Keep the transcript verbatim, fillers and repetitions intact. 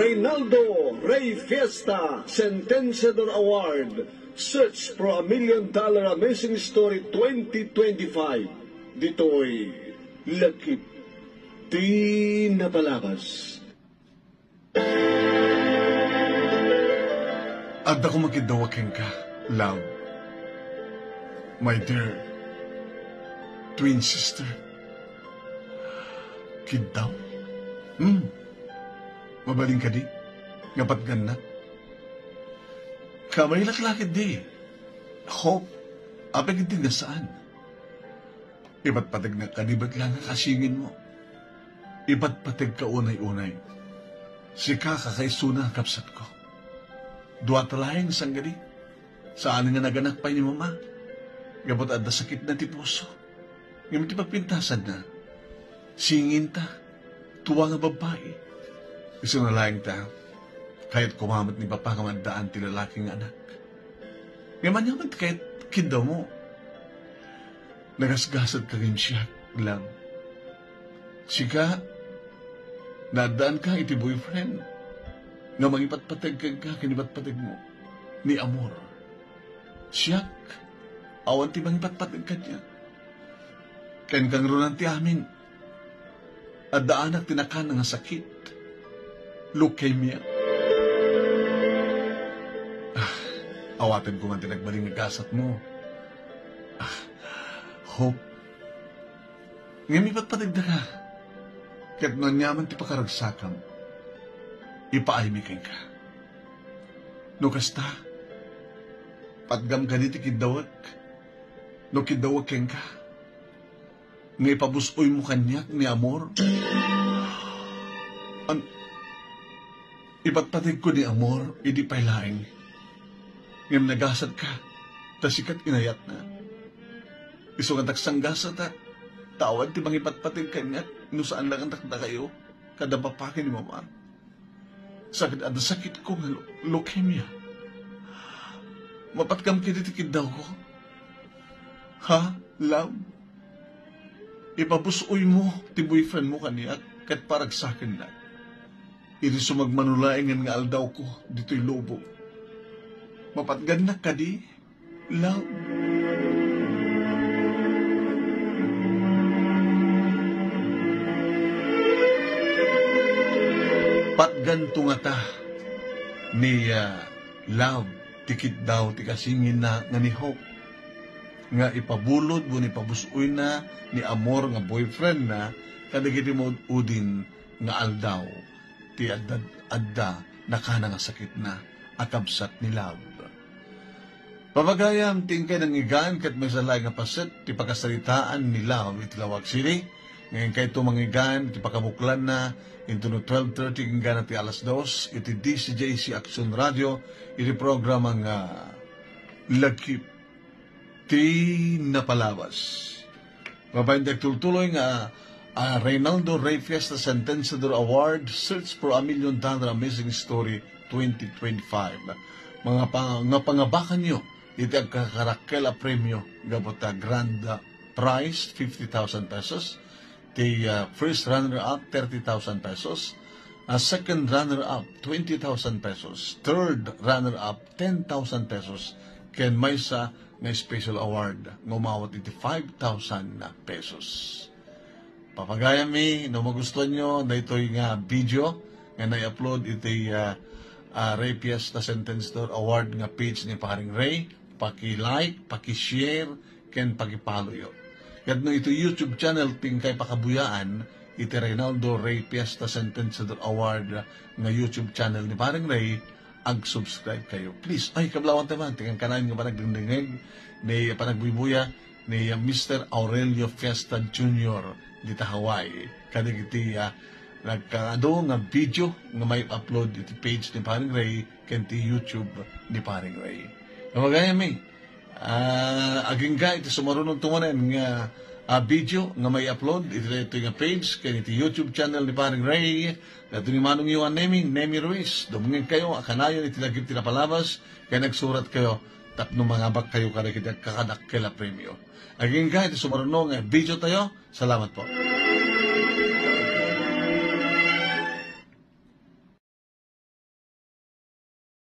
Reynaldo Rey Fiesta Sentenciador Award, Search for a Million Dollar Amazing Story twenty twenty-five. Ditoy Lagip ti Napalabas. Adda koma kiddawak kenka, love. My dear twin sister. Kiddaw? Hmm. Mabalin kadi? Nga patgannak? Kamay laklakid di. Hope. Apay ketdi nga saan? Ipatpategnak kadi met laeng a kasinginmo. Ipatpategka unay-unay. Sika, kakaisuna a kabsatko. Duata laeng saan kadi. Saan nga naganak pay ni Mama. Gapu ta adda sakitna ti puso. Ngem ti pagpintasanna, singinta, tua nga babbai. Isuna laeng ta, kayat koma met ni Papa nga maaddaan ti lalaki nga anak. Ngem ania met kayat kiddawmo? Nagasgasatka ngem siak, love. Sika, naaddaanka iti boyfriend nga mangipatpateg kenka ken ipatpategmo ni Amor. Siak, awan ti mangipatpateg kaniak. Ken kangrunan ti amin, adda anak ti nakana nga sakit, leukemia. Ah, awatenko man ti nagbalin nga gasatmo. Ah, Hope, ngem ipatpategdaka, ket no aniaman ti pakaragsakam, ipaaymi kenka. No kasta, patgam kadi ti kiddawek, no kiddawek kenka, nga ipabus-oymo kaniak ni Amor? An-, ipatpategko ni Amor idi pay laeng. Ngem nagasatka, ta sika ti inayatna. Isu nga daksanggasatak, ta awan ti mangipatpateg kaniak no saan laeng a dakdakayo, kada papa ken ni mama. Sakit, adda sakitko nga leu-, leukemia. Mapatgam kadi ti kiddawko? Ha, love? Ipabus-oymo ti boyfriendmo kaniak ket paragsakennak. Idi sumagmano laengen nga aldawko ditoy lubong. Mapatgannak kadi? Love. Patganto ngata ni, ah, Love ti kiddaw ti kasinginna nga ni Hope, nga ipabulod wenno ipabus-oyna ni Amor nga boyfriendna kadagiti maud-udin nga aldaw ti adda, adda nakana nga sakitna a kabsat ni Love. Papagayam ti inkay nangngegan ket maysa laeng nga paset ti pakasaritaan ni Love iti Laoag City, nga inkayto manngegan iti pakabuklanna intono twelve thirty inggana ti alas dos iti D C J C Action Radio iti programa nga Lagip ti Napalabas. Babaen ti agtultuloy nga, ah, Reynaldo Rey Fiesta Sentenciador Award, Search for a Million Dollar Amazing Story twenty twenty-five. Mga pa-, nga pangabakanyo iti agkakarakkel a premyo gapu ta grand, ah, prize, fifty thousand pesos. Ti, ah, first runner-up, thirty thousand pesos. Ah, second runner-up, twenty thousand pesos. Third runner-up, ten thousand pesos. Ken maysa nga special award nga umawat iti five thousand pesos. Papagayammi, no magustuanyo daytoy nga video nga nai-upload iti, ah, ah, Rey Fiesta Sentenciador Award nga page ni Paring Rey, paki-like, paki-share, ken paki-follow-yo. Ket no iti YouTube channel ti inkay pakabuyaan iti Reynaldo Rey Fiesta Sentenciador Award nga YouTube channel ni Paring Rey, ag-subscribe kayo. Please, ay, kablawan tayo man, ti kankanayon nga panagdengdengngeg, ni panagbubuya, ni, ah, Mister Aurelio Fiesta Junior dita Hawaii. Kadagiti, ah, nagkaadu nga video nga mai-upload iti page ni Paring Rey ken ti YouTube ni Paring Rey. Mamagayam mi, ah, agingga iti sumaruno unay nga, ah, video nga mai-upload iti daytoy nga page ken iti YouTube channel ni Paring Rey. Daytoy ni manongyo a Nemi, Nemi Ruiz. Dumngegkayo a kanayon iti Lagip ti Napalabas ken agsuratkayo tapno mangabakkayo kadagiti agkakadakkel a premyo. Agingga iti sumaruno nga video tayo. Salamat po.